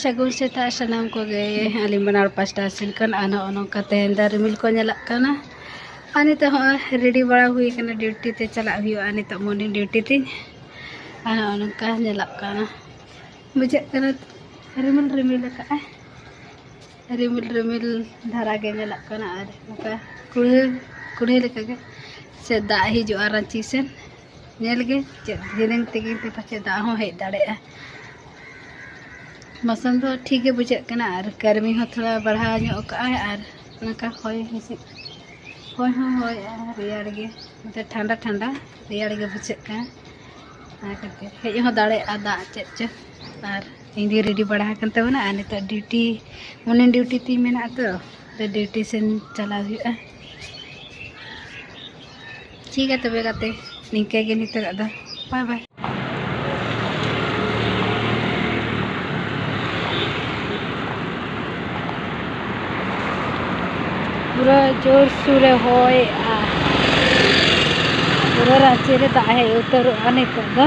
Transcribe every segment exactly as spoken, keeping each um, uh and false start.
ᱥᱟᱹᱜᱩᱱ ᱥᱮᱛᱟᱜ ᱥᱟᱱᱟᱢ ᱠᱚᱜᱮ ᱟᱹᱞᱤᱧ ᱵᱟᱱᱟᱨ ᱯᱟᱥᱴᱟ ᱥᱮᱱ ᱠᱷᱚᱱ᱾ ᱟᱨ ᱱᱚᱜᱼᱚ ᱱᱚᱝᱠᱟ ᱛᱮᱦᱮᱧ ᱫᱚ ᱨᱤᱢᱤᱞ ᱠᱚ ᱧᱮᱞᱚᱜ ᱠᱟᱱᱟ᱾ ᱟᱨ ᱱᱤᱛᱚᱜ ᱦᱚᱸᱜᱼᱚᱭ ᱨᱮᱰᱤ ᱵᱟᱲᱟ ᱦᱩᱭ ᱠᱟᱱᱟ, ᱰᱤᱭᱩᱴᱤ ᱛᱮ ᱪᱟᱞᱟᱜ ᱦᱩᱭᱩᱜᱼᱟ ᱱᱤᱛᱚᱜ ᱢᱚᱨᱱᱤᱝ ᱰᱤᱭᱩᱴᱤ ᱛᱤᱧ᱾ ᱟᱨ ᱱᱚᱜᱼᱚ ᱱᱚᱝᱠᱟ ᱧᱮᱞᱚᱜ ᱠᱟᱱᱟ, ᱵᱩᱡᱷᱟᱹᱜ ᱠᱟᱱᱟ ᱨᱤᱢᱤᱞ ᱨᱤᱢᱤᱞ ᱟᱠᱟᱫᱼᱟᱭ, ᱨᱤᱢᱤᱞ ᱨᱤᱢᱤᱞ ᱫᱷᱟᱨᱟ ᱜᱮ ᱧᱮᱞᱚᱜ ᱠᱟᱱᱟ᱾ ᱟᱨ ᱱᱚᱝᱠᱟ ᱠᱩᱲᱦᱟᱹ ᱠᱩᱲᱦᱟᱹ ᱞᱮᱠᱟᱜᱮ ᱥᱮ ᱫᱟᱜ ᱦᱤᱡᱩᱜᱼᱟ ᱨᱟᱺᱪᱤ ᱥᱮᱱ, ᱧᱮᱞ ᱜᱮ ᱪᱮᱫ ᱫᱷᱤᱱᱟᱹᱝ ᱛᱮᱜᱮ ᱯᱟᱪᱮ ᱫᱟᱜ ᱦᱚᱸ ᱦᱮᱡ ᱫᱟᱲᱮᱭᱟᱜᱼᱟ᱾ ᱢᱳᱥᱚᱢ ᱫᱚ ᱴᱷᱤᱠ ᱜᱮ ᱵᱩᱡᱷᱟᱹᱜ ᱠᱟᱱᱟ ᱟᱨ ᱜᱟᱨᱢᱤ ᱦᱚᱸ ᱛᱷᱚᱲᱟ ᱵᱟᱲᱦᱟᱣ ᱧᱚᱜ ᱠᱟᱜᱼᱟᱭ ᱟᱨ ᱱᱚᱝᱠᱟ ᱦᱚᱭ ᱦᱤᱸᱥᱤᱫ, ᱦᱚᱭ ᱦᱚᱸ ᱦᱚᱭᱮᱜᱼᱟ, ᱨᱮᱭᱟᱲ ᱜᱮ, ᱱᱚᱛᱮ ᱴᱷᱟᱱᱰᱟ ᱴᱷᱟᱱᱰᱟ ᱨᱮᱭᱟᱲ ᱜᱮ ᱵᱩᱡᱷᱟᱹᱜ ᱠᱟᱱᱟ᱾ ᱚᱱᱟ ᱠᱷᱟᱹᱛᱤᱨ ᱦᱮᱡ ᱦᱚᱸ ᱫᱟᱲᱮᱭᱟᱜᱼᱟ ᱫᱟᱜ ᱪᱮᱫ ᱪᱚ᱾ ᱟᱨ ᱤᱧ ᱫᱚ ᱨᱮᱰᱤ ᱵᱟᱲᱟ ᱟᱠᱟᱱ ᱛᱟᱵᱚᱱᱟ ᱟᱨ ᱱᱤᱛᱚᱜ ᱰᱤᱭᱩᱴᱤ, ᱢᱚᱨᱱᱤᱝ ᱰᱤᱭᱩᱴᱤ ᱛᱤᱧ ᱢᱮᱱᱟᱜᱼᱟ ᱛᱚ, ᱛᱚ ᱰᱤᱭᱩᱴᱤ ᱥᱮᱱ ᱪᱟᱞᱟᱣ ᱦᱩᱭᱩᱜᱼᱟ᱾ ᱴᱷᱤᱠ ᱜᱮᱭᱟ ᱛᱚᱵᱮ ᱜᱟᱛᱮ, ᱱᱤᱝᱠᱟᱹ ᱜᱮ ᱱᱤᱛᱚᱜᱟᱜ ᱫᱚ, ᱵᱟᱭ ᱵᱟᱭ᱾ ᱯᱩᱨᱟᱹ ᱡᱳᱨᱥᱳᱨᱮ ᱦᱚᱭᱮᱜᱼᱟ, ᱯᱩᱨᱟᱹ ᱨᱟᱺᱪᱤ ᱨᱮ ᱫᱟᱜ ᱦᱮᱡ ᱩᱛᱟᱹᱨᱚᱜᱼᱟ ᱱᱤᱛᱚᱜ ᱫᱚ᱾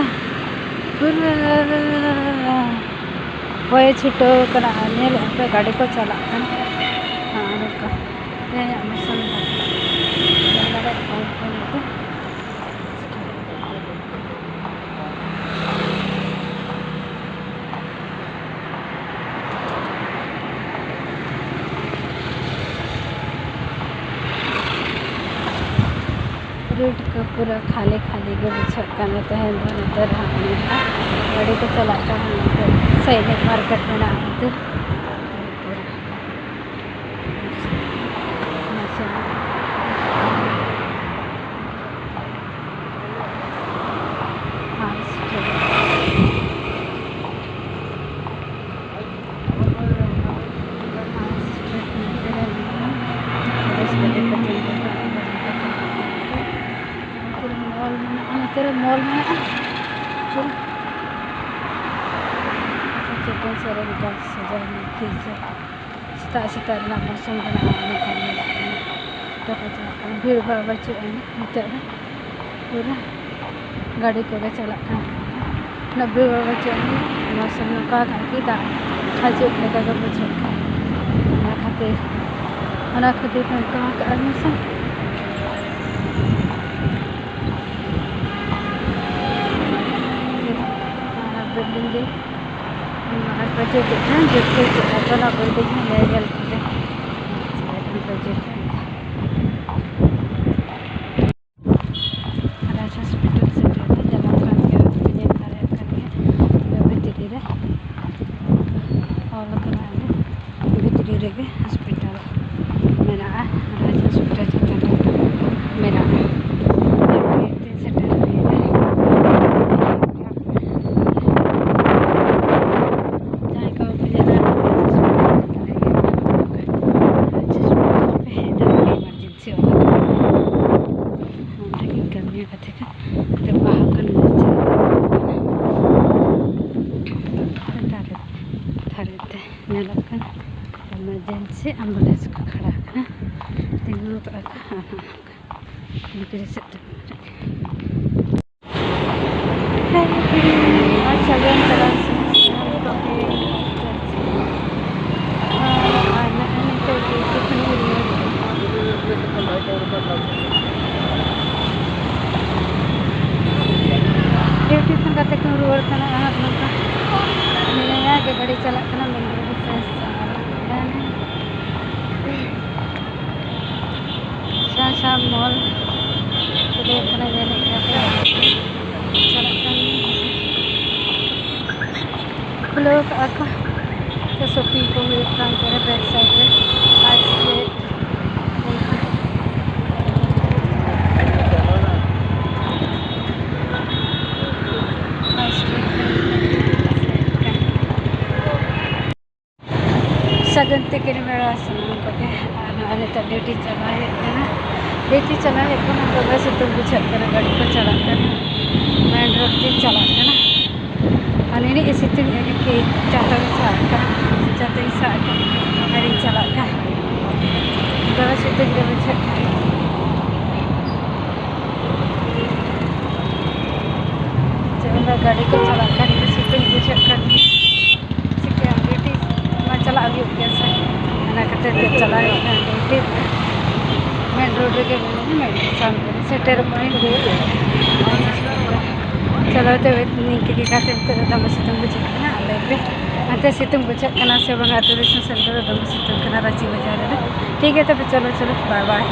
ᱯᱩᱨᱟᱹ ᱦᱚᱭ ᱪᱷᱩᱴᱟᱹᱣ ᱠᱟᱱᱟ, ᱟᱨ ᱧᱮᱞᱮᱫ ᱯᱮ ᱜᱟᱹᱰᱤ ᱠᱚ ᱪᱟᱞᱟᱜ ᱠᱟᱱᱟ᱾ ᱱᱚᱜᱼᱚ ᱱᱚᱝᱠᱟ ᱛᱮᱦᱮᱧᱟᱜ ᱢᱳᱥᱚᱢ ᱫᱚ ᱧᱮᱞ ᱫᱟᱲᱮᱭᱟᱜ ᱠᱟᱱ ᱜᱮᱭᱟ ᱯᱮ᱾ ᱨᱳᱰ ᱠᱚ ᱯᱩᱨᱟᱹ ᱠᱷᱟᱹᱞᱤ ᱠᱷᱟᱹᱞᱤ ᱜᱮ ᱵᱩᱡᱷᱟᱹᱜ ᱠᱟᱱᱟ ᱛᱮᱦᱮᱧ ᱫᱚ᱾ ᱱᱚᱛᱮ ᱨᱮᱦᱚᱸ ᱚᱱᱠᱟ ᱜᱟᱹᱰᱤ ᱠᱚ ᱪᱟᱞᱟᱜ ᱠᱟᱱᱟ, ᱱᱚᱛᱮ ᱥᱟᱭᱱᱤᱠ ᱢᱟᱨᱠᱮᱴ ᱢᱮᱱᱟᱜᱼᱟ ᱚᱱᱛᱮ᱾ ᱢᱚᱞ ᱢᱮᱱᱟᱜᱼᱟ, ᱱᱚᱛᱮ ᱨᱮ ᱢᱚᱞ ᱢᱮᱱᱟᱜᱼᱟ᱾ ᱪᱚᱞᱚ᱾ ᱪᱮᱛᱟᱱ ᱥᱮᱫ ᱨᱮ ᱢᱤᱫᱴᱟᱝ ᱥᱟᱡᱟᱣ ᱢᱩᱨᱛᱤ ᱥᱮ ᱥᱮᱛᱟᱜ ᱥᱮᱛᱟᱜ ᱨᱮᱱᱟᱜ ᱢᱳᱥᱚᱢ ᱠᱟᱱᱟ, ᱱᱚᱝᱠᱟ ᱧᱮᱞᱚᱜ ᱠᱟᱱᱟ᱾ ᱚᱴᱳ ᱠᱚ ᱪᱟᱞᱟᱜ ᱠᱟᱱᱟ, ᱵᱷᱤᱲ ᱵᱷᱟᱲ ᱵᱟᱹᱪᱩᱜ ᱟᱹᱱᱤᱡ ᱱᱤᱛᱚᱜ ᱫᱚ, ᱯᱩᱨᱟᱹ ᱜᱟᱹᱰᱤ ᱠᱚᱜᱮ ᱪᱟᱞᱟᱜ ᱠᱟᱱᱟ᱾ ᱩᱱᱟᱹᱜ ᱵᱷᱤᱲ ᱵᱷᱟᱲ ᱵᱟᱹᱪᱩᱜ ᱟᱹᱱᱤᱡ, ᱢᱳᱥᱚᱢ ᱱᱚᱝᱠᱟ ᱠᱟᱜ ᱠᱤ ᱫᱟᱜ ᱦᱤᱡᱩᱜ ᱞᱮᱠᱟ ᱜᱮ ᱵᱩᱡᱷᱟᱹᱜ ᱠᱟᱱᱟ᱾ ᱚᱱᱟ ᱠᱷᱟᱹᱛᱤᱨ, ᱚᱱᱟ ᱠᱷᱟᱹᱛᱤᱨ ᱱᱚᱝᱠᱟ ᱟᱠᱟᱫᱼᱟ ᱢᱮᱥᱮ᱾ ᱟᱨ building ᱜᱮ ᱟᱨ ᱯᱟᱪᱮ ᱪᱮᱫ ᱦᱚᱸ ᱡᱩᱛ ᱠᱚ ᱪᱮᱫ ᱦᱚᱸ ᱵᱟᱹᱧ ᱧᱮᱞ ᱧᱮᱞ ᱠᱮᱫᱟ᱾ ᱨᱟᱡᱽ hospital ᱥᱮᱴᱮᱨ ᱨᱮ ᱪᱟᱞᱟᱜ ᱠᱟᱱ ᱜᱮᱭᱟ, ᱧᱮᱞ ᱫᱟᱲᱮᱭᱟᱜ ᱠᱟᱱ ᱜᱮᱭᱟ ᱵᱷᱤᱛᱨᱤ ᱨᱮ ᱚᱞ ᱠᱟᱱᱟ᱾ ᱵᱷᱤᱛᱨᱤ ᱨᱮᱜᱮ hospital ᱢᱮᱱᱟᱜᱼᱟ᱾ ᱨᱟᱡᱽ hospital ᱪᱮᱛᱟᱱ ᱨᱮ ᱢᱮᱱᱟᱜᱼᱟ᱾ ᱥᱮᱴᱮᱨ ᱦᱩᱭᱱᱟ᱾ ᱡᱟᱦᱟᱸᱭ ᱠᱚ ᱵᱩᱡᱷᱟᱹᱣ ᱫᱟᱲᱮᱭᱟᱜ ᱠᱟᱱᱟ, ᱦᱮᱡ ᱫᱟᱲᱮᱭᱟᱜᱼᱟ emergency ᱚᱱᱟ ᱞᱟᱹᱜᱤᱫ ᱠᱟᱹᱢᱤᱭᱟ ᱠᱟᱛᱮ ᱠᱚ ᱛᱮ ᱵᱟᱦᱟ ᱠᱟᱱ ᱜᱮ ᱪᱮᱫ ᱫᱟᱨᱮ ᱫᱷᱟᱨᱮ ᱛᱮ ᱧᱮᱞᱚᱜ ᱠᱟᱱᱟ emergency ambulance ᱠᱚ ᱠᱷᱟᱲᱟ ᱠᱟᱱᱟ, ᱛᱤᱸᱜᱩ ᱠᱟᱜᱼᱟ ᱠᱚ ᱟᱨ ᱱᱚᱜᱼᱚ ᱱᱚᱝᱠᱟ ᱵᱷᱤᱛᱨᱤ ᱥᱮᱫ ᱛᱮ᱾ ᱟᱪᱪᱷᱟ, ᱡᱚᱢ ᱪᱟᱞᱟᱣ ᱥᱚᱢᱚᱭ ᱥᱟᱱᱟᱢ ᱠᱚᱜᱮ ᱟᱨ ᱱᱚᱜᱼᱚᱭ ᱱᱤᱛᱚᱜ ᱜᱮ ᱴᱤᱯᱷᱤᱱ ᱨᱩᱣᱟᱹᱲ ᱠᱟᱱᱟ᱾ ᱰᱤᱭᱩᱴᱤ ᱠᱷᱚᱱ ᱜᱟᱛᱮ ᱠᱚ ᱨᱩᱣᱟᱹᱲ ᱠᱟᱱᱟ ᱟᱨ ᱱᱚᱝᱠᱟ ᱢᱤᱱᱟᱹᱧᱟ ᱜᱮ, ᱜᱟᱹᱰᱤ ᱪᱟᱞᱟᱜ ᱠᱟᱱᱟ, ᱢᱮᱱ ᱨᱳᱰ ᱥᱮᱫ ᱪᱟᱞᱟᱜ ᱠᱟᱱᱟ᱾ ᱥᱟᱶ ᱥᱟᱶ ᱢᱚᱞ ᱠᱷᱩᱞᱟᱹᱣ ᱠᱟᱱᱟ, ᱧᱮᱞᱮᱫ ᱠᱟᱱ ᱛᱟᱦᱮᱸ ᱪᱟᱞᱟᱜ ᱠᱟᱱ ᱜᱮᱭᱟ᱾ ᱠᱷᱩᱞᱟᱹᱣ ᱠᱟᱜᱼᱟ ᱠᱚ, ᱛᱚ shopping ᱠᱚ ᱦᱩᱭᱩᱜ ᱠᱟᱱ ᱛᱟᱦᱮᱸ back side ᱨᱮ᱾ ᱟᱨ ᱪᱮᱫ ᱥᱟᱹᱜᱩᱱ ᱛᱤᱠᱤᱱ ᱵᱮᱲᱟ ᱥᱟᱱᱟᱢ ᱠᱚᱜᱮ᱾ ᱟᱨ ᱱᱚᱜᱼᱚᱭ ᱱᱤᱛᱚᱜ ᱰᱤᱭᱩᱴᱤ ᱪᱟᱞᱟᱣ ᱦᱩᱭᱩᱜ ᱠᱟᱱᱟ, ᱰᱤᱭᱩᱴᱤ ᱪᱟᱞᱟᱣ ᱦᱩᱭᱩᱜ ᱠᱟᱱᱟ᱾ ᱫᱚᱢᱮ ᱥᱤᱛᱩᱝ ᱵᱩᱡᱷᱟᱹᱜ ᱠᱟᱱᱟ, ᱜᱟᱹᱰᱤ ᱠᱚ ᱪᱟᱞᱟᱜ ᱠᱟᱱᱟ, ᱢᱮᱱ ᱨᱳᱰ ᱛᱮᱧ ᱪᱟᱞᱟᱜ ᱠᱟᱱᱟ᱾ ᱟᱨ ᱱᱤᱱᱟᱹᱜ ᱮ ᱥᱤᱛᱩᱝ ᱮᱫᱟ ᱠᱤ ᱪᱟᱛᱚᱢ ᱤᱧ ᱥᱟᱵ ᱟᱠᱟᱫ, ᱪᱟᱛᱚᱢ ᱤᱧ ᱥᱟᱵ ᱟᱠᱟᱫ ᱟᱨᱤᱧ ᱪᱟᱞᱟᱜ ᱠᱟᱱᱟ᱾ ᱫᱚᱢᱮ ᱥᱤᱛᱩᱝ ᱜᱮ ᱵᱩᱡᱷᱟᱹᱜ ᱠᱟᱱᱟ᱾ ᱪᱮᱫ ᱞᱮᱠᱟ ᱜᱟᱹᱰᱤ ᱠᱚ ᱪᱟᱞᱟᱜ ᱠᱟᱱ ᱜᱮ, ᱥᱤᱛᱩᱝ ᱵᱩᱡᱷᱟᱹᱜ ᱠᱟᱱ ᱜᱮ᱾ ᱪᱤᱠᱟᱹᱭᱟᱢ, ᱰᱤᱭᱩᱴᱤ ᱥᱮᱴᱮᱨ ᱪᱟᱞᱟᱣ ᱦᱩᱭᱩᱜ ᱠᱟᱱᱟ ᱰᱤᱭᱩᱴᱤ ᱨᱮ᱾ ᱢᱮᱱ ᱨᱳᱰ ᱨᱮᱜᱮ ᱢᱮᱱᱟᱜᱼᱟ, ᱢᱮᱱ ᱥᱟᱢᱱᱮ ᱨᱮ ᱥᱮᱴᱮᱨᱚᱜ ᱠᱟᱹᱱᱟᱹᱧ᱾ ᱪᱚᱞᱚ ᱛᱚᱵᱮ ᱱᱤᱝᱠᱟᱹ ᱜᱮ ᱜᱟᱛᱮ, ᱱᱤᱛᱚᱜ ᱫᱚ ᱫᱚᱢᱮ ᱥᱤᱛᱩᱝ ᱵᱩᱡᱷᱟᱹᱜ ᱠᱟᱱᱟ᱾ ᱟᱨ ᱞᱟᱹᱭ ᱯᱮ, ᱚᱱᱛᱮ ᱥᱤᱛᱩᱝ ᱵᱩᱡᱷᱟᱹᱜ ᱠᱟᱱᱟ ᱥᱮ ᱵᱟᱝᱟ? ᱟᱹᱛᱩ ᱫᱤᱥᱚᱢ ᱥᱮᱫ ᱫᱚ ᱫᱚᱢᱮ ᱥᱤᱛᱩᱝ ᱠᱟᱱᱟ ᱨᱟᱺᱪᱤ ᱵᱟᱡᱟᱨ ᱨᱮᱫᱚ᱾ ᱴᱷᱤᱠ ᱜᱮᱭᱟ, ᱛᱚᱵᱮ ᱪᱚᱞᱚ, ᱪᱚᱞᱚ, ᱵᱟᱭ ᱵᱟᱭ᱾